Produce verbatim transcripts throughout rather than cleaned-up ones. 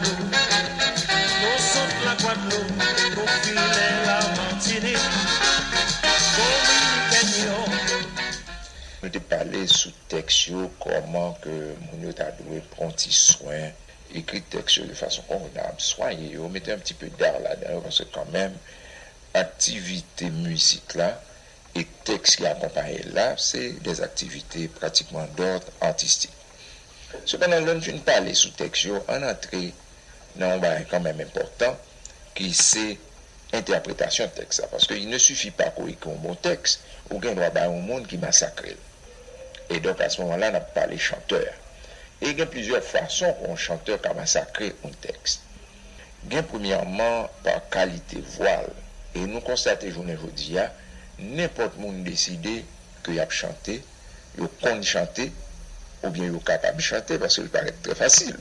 Nou sot Lagwadloup, nou fimen Lamatinik, Dominikèn yo. Nou te pale sou tèks yo, kòman ke moun yo ta dwe pran ti swen, ekri tèks yo de fason konvenab, swaye yo, mete un petit peu d'art ladan yo, paske kanmenm, aktivite mizik la e tèks ki akonpaye l la, se des activités pratiquement d'ordre artistique. Sepandan, lè n fin pale sou tèks yo, ann antre nan yon bagay kanmenm enpòtan, ki se entèpretasyon tèks la. Paske il ne suffit pas ke w ekri yon bon tèks, ou gen dwa bay yon moun ki masakre l. E donk, a se moman la, n ap pale chantè. E gen plizyè fason ke yon chantè ka masakre yon tèks. Gen premyèman pa kalite vwa l. E nou konstate jounen jodi a, nenpòt moun deside ke y ap chante, yo konn chante, oubyen yo kapab chante, paske l parèt trè fasil.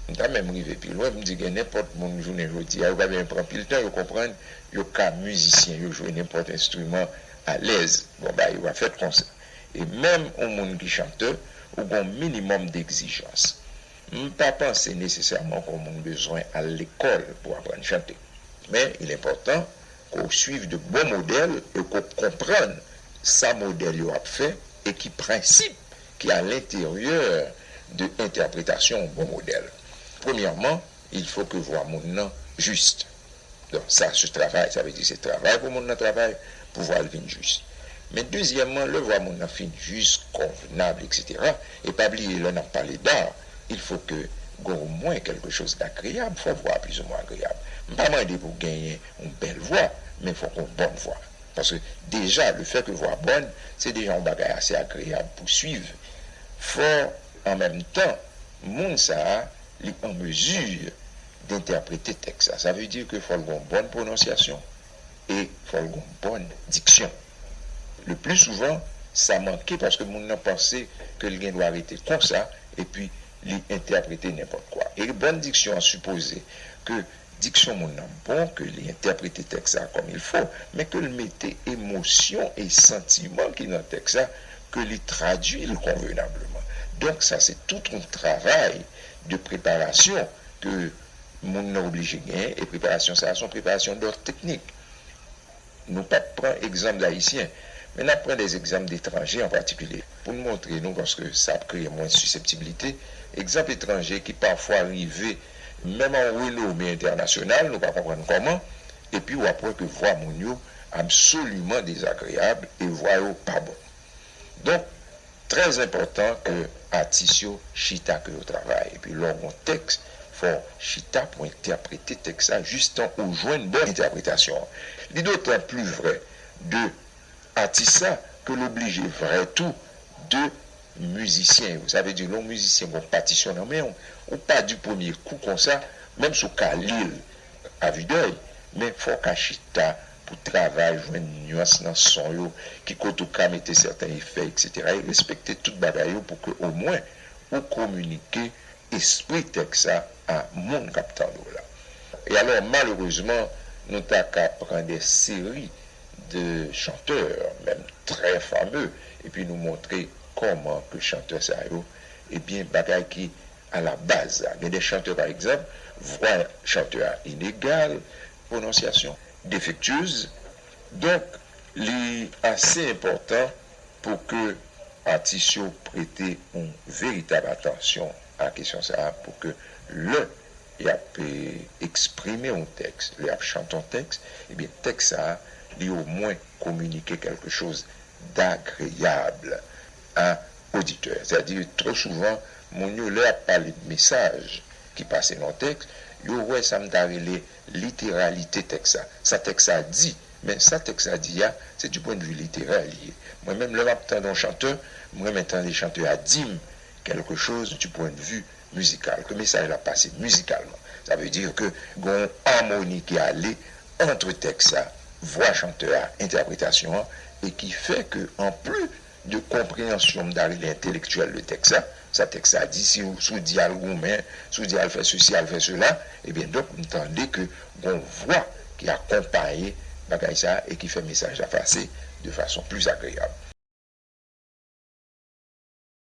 M ta menm rive pi lwen, m di gen nenpòt moun jounen jodi a, yo pa bezwen pran anpil tan, yo konprann, yo ka mizisyen, yo jwe nenpòt enstriman alèz. Bon, bagay yo pa fèt konsa. E menm yon moun ki chantè, ou gen yon minimòm degzijans. M pa panse nesesèman ke yon moun bezwen al lekòl pou aprann chante. Men, il est important ke w swiv de bon modèl e ke w konprann sa modèl yo ap fè e ki prensip ki a lenteryè de entèpretasyon yon bon modèl. Premyèman, il faut que vwa moun nan jis. Donk, sa se travay, sa vle di se travay pou moun nan travay, pou vwa l vin jis. Men dezyèmman, lè vwa moun nan fin jis, konvenab, etsetera, e pa bliye, lè n ap pale d'art, il faut que gen omwen quelque chose d'agréable, fò vwa a plizoumwen agreyab. M pa mande pou genyen yon bèl vwa, men fò gen yon bòn vwa. Paske deja, le fait que vwa bòn, se deja yon bagay ase agreyab pou swiv. Fò, an menm tan, moun sa a, li an mezi d'entèprete tèks la. Sa vle di ke fò l gen yon bòn pwononsyasyon e fò l gen yon bòn diksyon. Le pli souvan, sa manke paske moun nan panse ke l gen dwa rete konsa, epi li entèprete nenpòt kwa. E bòn diksyon an sipoze ke diksyon moun nan bon, ke li entèprete tèks la comme il faut, men ke l mete emosyon e santiman ki nan tèks la, ke li tradui l konvenableman. Donk, sa se tout yon travay de preparasyon ke moun nan oblije genyen, e preparasyon sa a se yon preparasyon d'ordre technique. Nou p ap pran egzanp d Ayisyen, men n ap pran des exemples d'étrangers en particulier, pou n montre nou, paske sa ap kreye mwens siseptiblite, egzanp etranje ki pafwa rive menm an renome entènasyonal, nou pa konprann kòman, epi w ap wè ke vwa moun yo absoliman dezagreyab e vwa yo pa bon. Donk, trè enpòtan ke atis yo chita, ke yo travay. Epi lè w gen yon tèks, fò w chita pou entèprete tèks la jistan ou jwenn bòn entèpretasyon an. Li dotan pli vrè de atis la ke l oblije vrè tou de mizisyen yo. Sa vle di, lè yon mizisyen gen yon patisyon nan men w, ou pa di premye kou konsa, menm si w ka li l, a vue d'œil, men fò w ka chita pou travay, jwenn nyans nan son yo, ki kote w ka mete sèten efè, etsetera, e respekte tout bagay yo pou ke omwen ou kominike espri tèks la a moun k ap tande w la. E alò, malerezman, nou ta ka pran de seri de chantè, menm trè fame, epi nou montre kòman ke chantè sa yo, ebyen, bagay ki a la baz la. Gen de chantè, pa egzanp, vwa chantè a inegal, pwononsyasyon defektyez. Donk, li ase enpòtan pou ke atis yo prete yon veritab atansyon a kesyon sa a, pou ke lè y ap, eh, eksprime yon tèks, lè y ap chante yon tèks, ebyen, tèks sa a, li omwen kominike quelque chose d'agréable a oditè. Sètadi, twò souvan, moun yo, lè y ap pale de mesaj ki pase nan tèks, yo wè sa m ta rele literalite tèks la. Sa tèks la di, men sa tèks la di a, se du point de vue littéraire li ye. Mwen menm, lè m ap tande yon chantè, m renmen tande chantè a di m quelque chose du point de vue musical, ke mesaj la pase mizikalman. Sa vle di ke gen yon amoni ki ale ant tèks la, vwa chantè a, entèpretasyon an, e ki fè ke, an plis de konpreyansyon, m ta rele entelektyèl de tèks la, sa tèks la di, si w, si w di al goumen, si w di al fè sesi, al fè sela, ebyen, donk, m tande ke gen yon vwa ki akonpaye bagay sa a e ki fè mesaj la pase de fason pli agreyab.